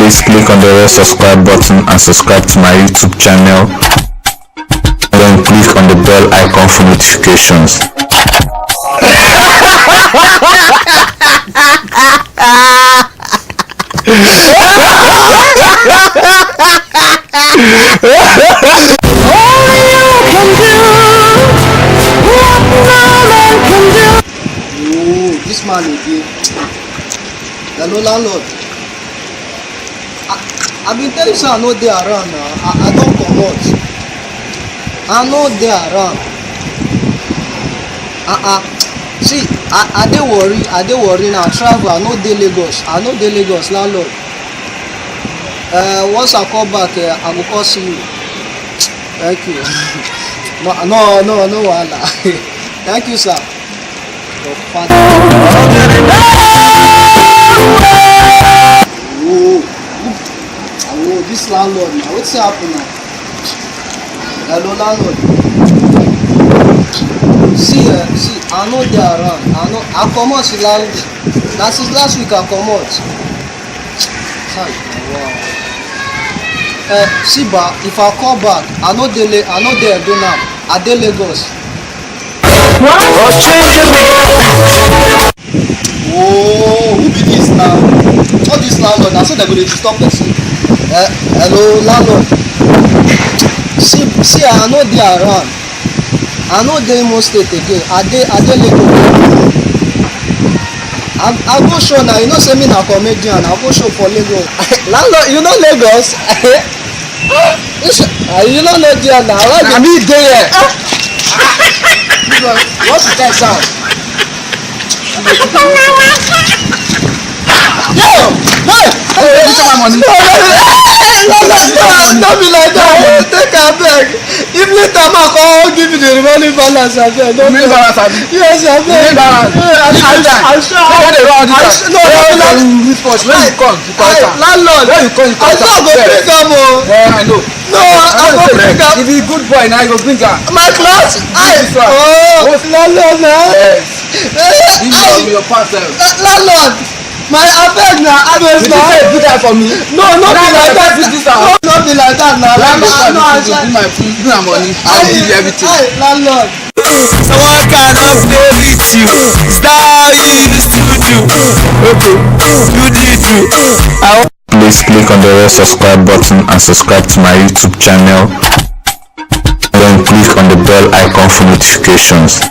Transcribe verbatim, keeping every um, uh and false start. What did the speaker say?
Please click on the red subscribe button and subscribe to my YouTube channel. Then click on the bell icon for notifications. Only you can do what no man can do. Oh, this man again. Hello, landlord. I, I been tell you say I no dey around now. I, I don comot. I no dey around. Uh-uh. See, I, I dey worry. I dey worry now. Travel. I no dey Lagos. I no dey Lagos, landlord. Uh, once I come back, uh, I go come see you. Thank you. No, no, no, no wahala. Thank you, sir. Your father. Oh, oh, this landlord now. Wetin happen now? Hello, landlord. See, uh, see, I no dey around. I no, I comot last. Na since last week I comot. Chai, wow. Eh, see ba, if I call back, I no dey, La- I no dey Edo now. I dey Lagos. What? Oh, who be this now? All this landlord, na so dem go dey disturb person. Eh, hello, landlord. See, see, I no dey around. I no dey Imo State again. I dey, I dey Lagos. I, I go show now. You know say me na comedian. I go show for Lagos. Landlord, you know Lagos? Which, uh, you no know there now. Why Na me dey here. What is that sound? Yo! Hey! Hey, you take my money. No, no, no, no, no, no, no be like that. Take am back. If later ma come give you the remaining balance, abeg. No. Remaining balance, abi? Yes, abeg. Remaining balance. Hey, I, I, I, I sure. Why they run this time? No, no, no. Where you reach first? Where you come? You come. Hey, landlord. Where you come? You come. I sure go bring am o. Yeah, I know. No, I go bring am. If you good boy, now you go bring am. My clothes? Hey, oh, landlord na. Yes. Hey, you know your past self. Landlord, my abeg na, abeg na. Did you say do that for me? No, no be like that. No, no be like that na. Landlord, no, I do my food, do my money. I give you everything. Hey, landlord. Someone cannot play with you. Is that how you used to do? Okay, you did you. I Please click on the red subscribe button and subscribe to my YouTube channel. Then click on the bell icon for notifications.